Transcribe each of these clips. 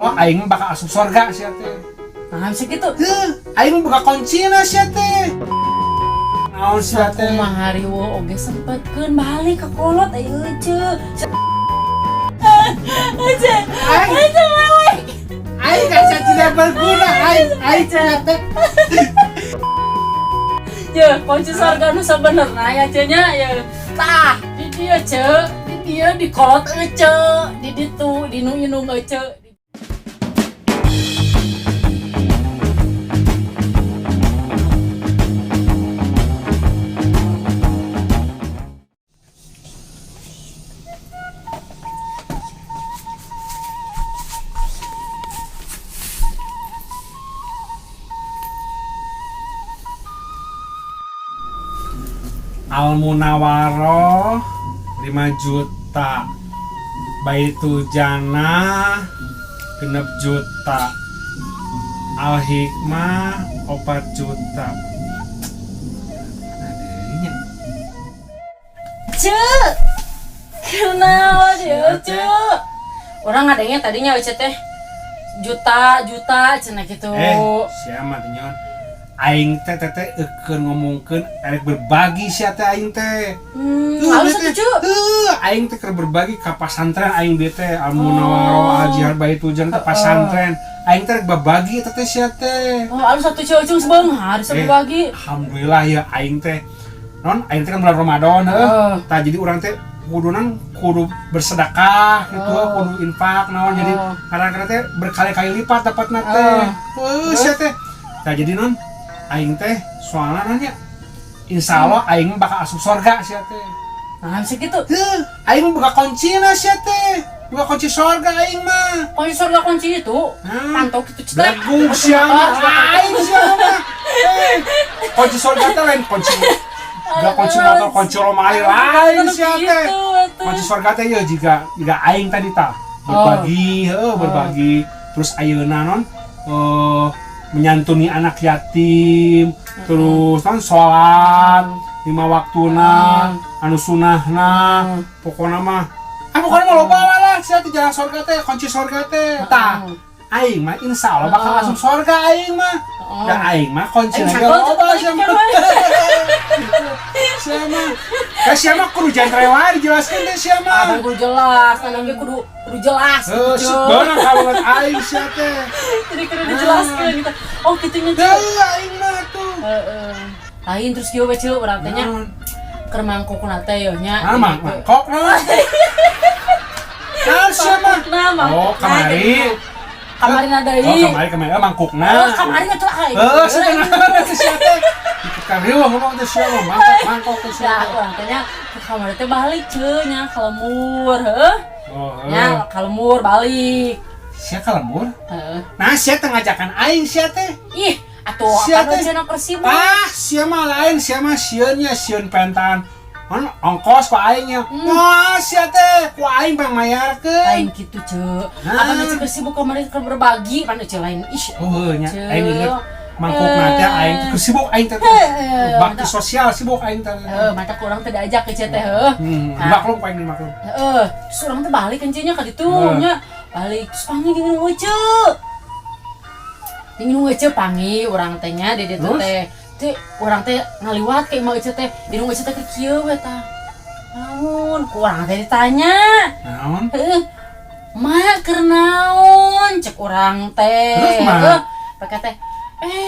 Oh, aing mah bakal asup sorga sia teh. Nah, bisa gitu. Heuh, aing mah buka kuncina sia teh. Naon sia teh? Kumaha riweuh oge sempetkeun balik ka kolot ayo Ece. Ece. Aing, Ece mewek. aing kan sia tidak berguna, aing aing sia teh. Ye, kunci sorga nu sabenerna ya Ece nya ya. Tah, di dieu Ce, di dieu di kolot Ece, di ditu di nu indung Ece. Al Munawaroh 5 juta. Baitul Jannah 6 juta. Al Hikmah 4 juta. Adanya. Ce. Kunaon ya Sia Ce? teh. Urang ngadengnya tadinya Ece teh juta juta cenah gitu. Siapa teh nyon? Aing teh teh teh eukeun ngomongkeun erek berbagi sia teh aing teh. Halus atuh, Cu. Heuh, aing teh keur berbagi ka pasantren aing bieu teh Al Munawaroh, Al Jihad Baitul Jannah teh pasantren. Aing teh rek berbagi eta teh sia teh. Oh, halus atuh Cu, Ucung sebeunghar bisa berbagi. Alhamdulillah ya aing teh. Non, aing teh kan bulan Ramadan heuh. Tah jadi urang teh kudunan kudu bersedekah gitu, kudu infak naon jadi kadang-kadang teh berkali-kali lipat dapatna teh. Heuh, sia teh. Tah jadi non aing teh soalna nanya insya Allah aing bakal asup sorga sia teh. Nah, bisa gitu. Heuh, aing buka kuncina sia teh. Buka kunci sorga aing mah. Kunci sorga kunci itu. Hah? Pantok gitu cetek. Belagung sia mah. Aing sia mah. Kunci sorga teh lain kunci. Gak kunci motor, kunci lemari lain sia teh. Kunci sorga teh ya jika jika aing tadi tah berbagi, heuh, berbagi. Terus ayeuna non menyantuni anak yatim, terus non sholat 5 waktuna, anu sunahna, pokokna mah pokokna mah loba lah sia teh jalan sorga teh, kunci sorga teh. Tah, aing mah insya Allah bakal asup sorga aing mah. Da aing mah kunci Aing lagi sakel loba cepet sia mah. balik. Sia mah. Eh sia mah kudu jentre wae dijelaskeun teh sia mah. Abang kudu jelas, kan ge kudu kudu jelas Heuh, gitu. beunang ka banget aing sia teh. Jadi kudu dijelaskeun gitu. Oh, kitu nya, Cu. Heuh, aing mah tuh. Heeh. Lain terus kieu we Cu, urang teh nya Naon? keur mangkokna teh yeuh nya. Nah, mangkok naon? Naon sia mah? Mangkokna, mangkokna. Oh, kamari. Kamari na deui. Oh, kamari kamari mangkokna. Oh, kamari mah tuh aing. Heuh, sia teh sia teh. Ikut ngomong teh sia mah mangkok mangkok teh sia. Ya, urang teh nya ke kamari teh balik Cu nya ka lembur, heuh. Oh, Nya ka lembur balik. Sia ka lembur? Heeh. Nah, sia teh ngajakan aing sia teh. Ih, atuh Sia apa teh. cenah keur sibuk. Ah, sia mah lain, sia mah sieun nya sieun pentan. Mun ongkos ku aing nya. Moal sia teh, ku aing pang mayarkeun. Lain kitu, Cu. Nah. Apa nu keur sibuk kamari keur berbagi, pan Ece lain. Ih. Oh, heuh nya, Cu. aing inget mangkokna teh aing teh keur sibuk aing teh. Bakti sosial sibuk aing teh. Heuh, mata ku urang teh diajak ke teh heuh. Nah. Maklum ku aing maklum. Heeh, terus urang teh balik kan nya ka ditu nya. Balik terus panggil jeung nu Ece. Jeung nu Ece panggil urang teh nya di ditu teh. Teh urang teh ngaliwat ka imah Ece teh. Di nu Ece teh keur kieu we tah. Naon ku urang teh ditanya. Naon? Heeh. Mak keur naon cek urang teh. Terus, Mak? Heuh, pake teh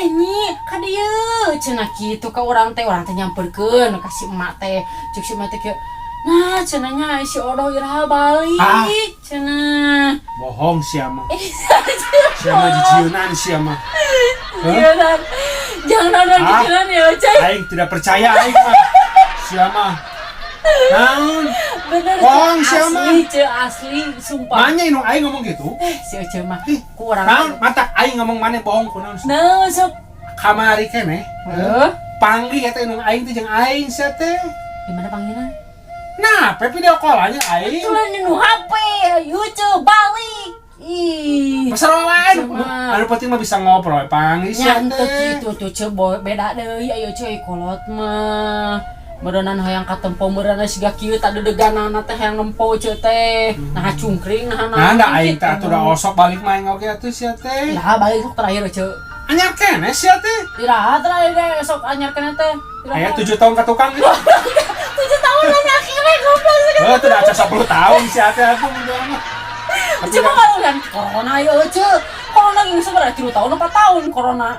nyi ka dieu cenah kitu ka urang teh, urang teh nyamperkeun ka si emak teh. Cek si emak teh kieu. Nah, cenah nya si Odoh iraha balik cenah. Bohong sia mah. Sia mah jijieunan sia mah. Jijieunan. Jangan nonton jijieunan ya, Cai. Aing tidak percaya aing mah. Sia mah. Naon? Bener, Bohong Ceu. sia mah. Asli, Ceu, asli, sumpah. Manya indung aing ngomong gitu? Si Ece mah Ih, kurang. Naon? Mata aing ngomong maneh bohong kunaon? Nah, sok. Kamari keneh. Heuh. Panggih eta indung aing teh jeung aing sia teh. Di mana panggilna? Nah, pe video call-nya aing. Itu lah nu HP, ayo Ceu balik. Ih. Pasar lain. Cuma. Anu penting mah bisa ngobrol, panggih sia Nya henteu teh. kitu tuh Ceu, beda deui ayo Ceu kolot mah. Meureunan hayang katempo meureunna siga kieu tah dedeganana teh hayang nempo ceu teh. Nah cungkring nah. Nah, da aing teh atuh da osok balik mah aing oge atuh sia teh. Iraha balik sok terakhir ceu? Anyar keneh sia teh. Iraha terakhir deh sok anyar keneh teh? Iraha? Aya 7 tahun ka tukang gitu. 7 tahun anyar keneh, goblok. Heuh, teu da acan 10 tahun sia teh atuh mah. Cuma kalau yang corona ya ceu. Corona yang sebenarnya 3 tahun 4 tahun corona.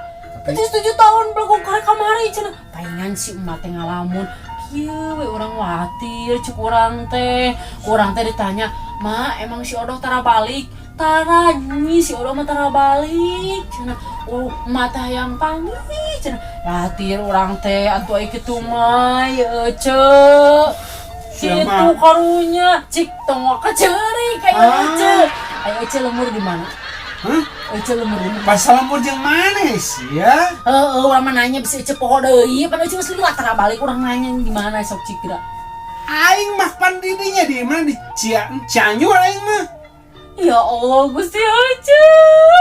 Itu 7 tahun belum kare kamari cenah. Palingan si emak teh ngalamun. Kieu we urang watir cek urang teh. Urang teh ditanya, "Ma, emang si Odoh tara balik?" "Tara nyi, si Odoh mah tara balik." Cenah. Oh, emak teh hayang panggih cenah. Watir urang teh atuh ai kitu mah ya ceu. Siapa? Kitu karunya cik tong kaceurik ayo Ah. Ece. Ayo Ece lembur di mana? Hah? Ece lembur di mana? Pasal lembur jeung maneh sia? Heeh, urang mah nanya bisa Ece poho deui, pan Ece geus lila tara balik urang nanya di mana sok cik geura. Aing mah pan di dinya di mana di Cianjur aing mah. Ya Allah, Gusti Ece.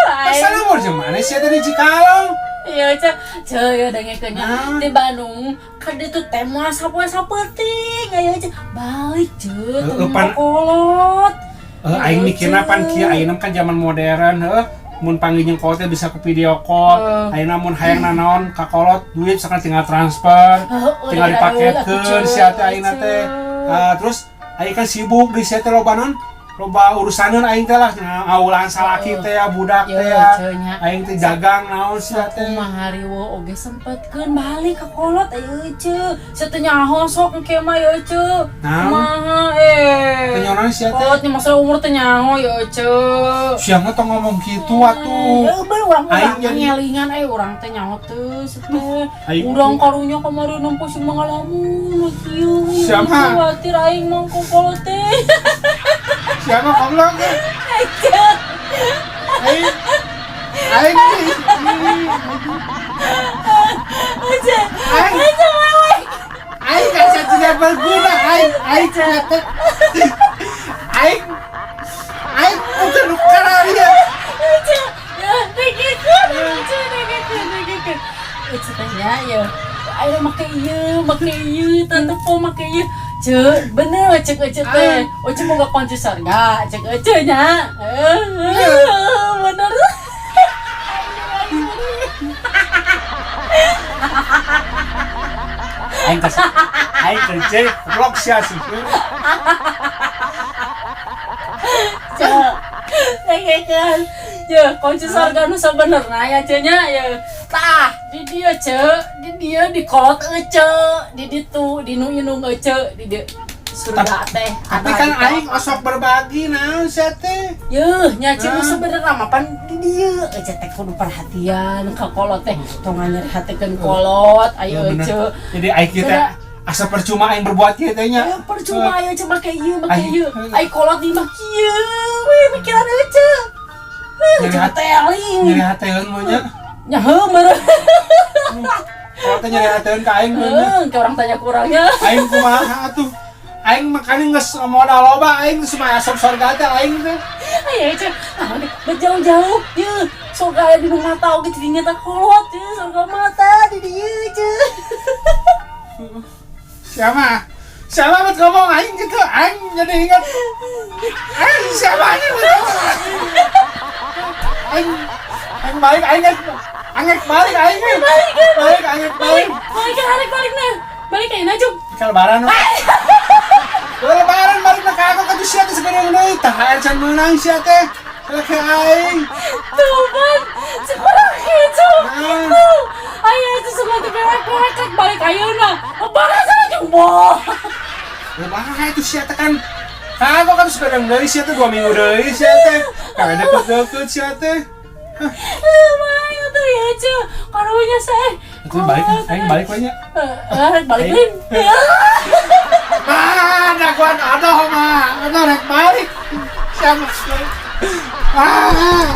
Pasal lembur jeung maneh sia teh di Cikalong? Iya, Ece. Ce ya dengekeun nya Ah. di Bandung ka ditu teh moal sapoe sapeuting aya Ece. Balik ce Heeh, teu pan kolot. Eh, aing mikirna pan kieu, ayeuna kan zaman modern heuh. Mun panggil jeung kolot teh bisa ku video call. Ayeuna mun hayang nanaon ka kolot duit misalkan tinggal transfer, tinggal dipaketkeun sia teh ayeuna teh. Ah, terus aing kan sibuk di sia teh loba naon? Loba urusaneun aing teh lah ngawulan salaki teh ya budak teh ya. Ceu nya. Aing teh dagang naon sia teh. Kumaha riweuh oge sempetkeun balik ka kolot ayo Ece. Sia teh nyaho sok engke mah ya Ece. Naon? Kumaha eh. Teu nyaho sia teh. Kolotnya masa umur teh nyaho ya Ece. Sia mah tong ngomong kitu atuh. Ya bener urang Aing urang jadi ngelingan urang teh nyaho teu teh. Aing Urang karunya kamari nempo si mangalamun kieu. Siapa? Khawatir aing mah ku kolot teh. Siapa goblok teh? Ece. Aing aing Ece. Aing Ece wewe. aing asa tidak berguna aing aing ternyata aing aing bukan nu kararia. Ece. Ya, dengekeun Ece, dengekeun, dengekeun. Ece teh nya ya. Ayo make ieu, make ieu, tante po make ieu. Ce, bener cek Ece teh. Ece boga kunci surga, cek Ece nya. Eh, bener. Aing kas aing kerja goblok sia sih. Ce, dengekeun. Ye, kunci surga nu sabenerna ya ce nya ye. Tah, di dieu ce, di dieu di kolot Ece, di ditu, di nu indung Ece, di dieu surga teh. Tapi ada kan di aing kolot. Osok berbagi naon sia teh. Yeuh, nya ce nu Ah. sabenerna mah pan di dieu. Ece teh kudu perhatian ka kolot teh. Tong nyerihatekeun kolot, ayo Ya, bener. Ece. Jadi aing kieu teh asa percuma aing berbuat kieu teh nya. Ayo percuma ayo Ece make ieu, make Aing- ieu. Ai kolot di mah kieu we mikiran Ece. Heuh, Nyeri Ece teling. Nyeri hateun mah nya. Nya heuh meureun. Kolot teh nyeri hateun ka aing mah nya. Heuh, ke orang tanya kurangnya. Aing kumaha atuh? Aing makanya geus modal loba aing supaya asup surga teh aing teh. Ayo Ece, nah, berjauh-jauh, ye, surga aya di nu mata oge di dinya teh kolot, ye, surga mata di dieu Ece. Siapa? Siapa bet ngomong aing gitu? Aing jadi ingat. Aing siapa aing bet ngomong? Aing aing balik aing aing balik aing Balik, balik aing balik. Balik balik balik nah. Balik ayeuna Jung. Ke lebaran. Ke lebaran balik ka aku ka sia teh sebenarnya deui THR can meunang sia teh. Ke aing. Tuh kan, sekolah gitu. Nah. Gitu. Ayo itu semua teh bewek-bewek balik ayeuna. Lebaran sana Jung boh. Lebaran itu sia teh kan kagok kan sebenarnya deui sia teh 2 minggu deui sia teh. Kagak deket-deket sia teh. Lumayan tuh ya Ece. Karunya saya. Itu balik aing balik we nya. Eh, balik lin. Ah, daguan aduh mah. Aduh rek balik. Siapa? Ah.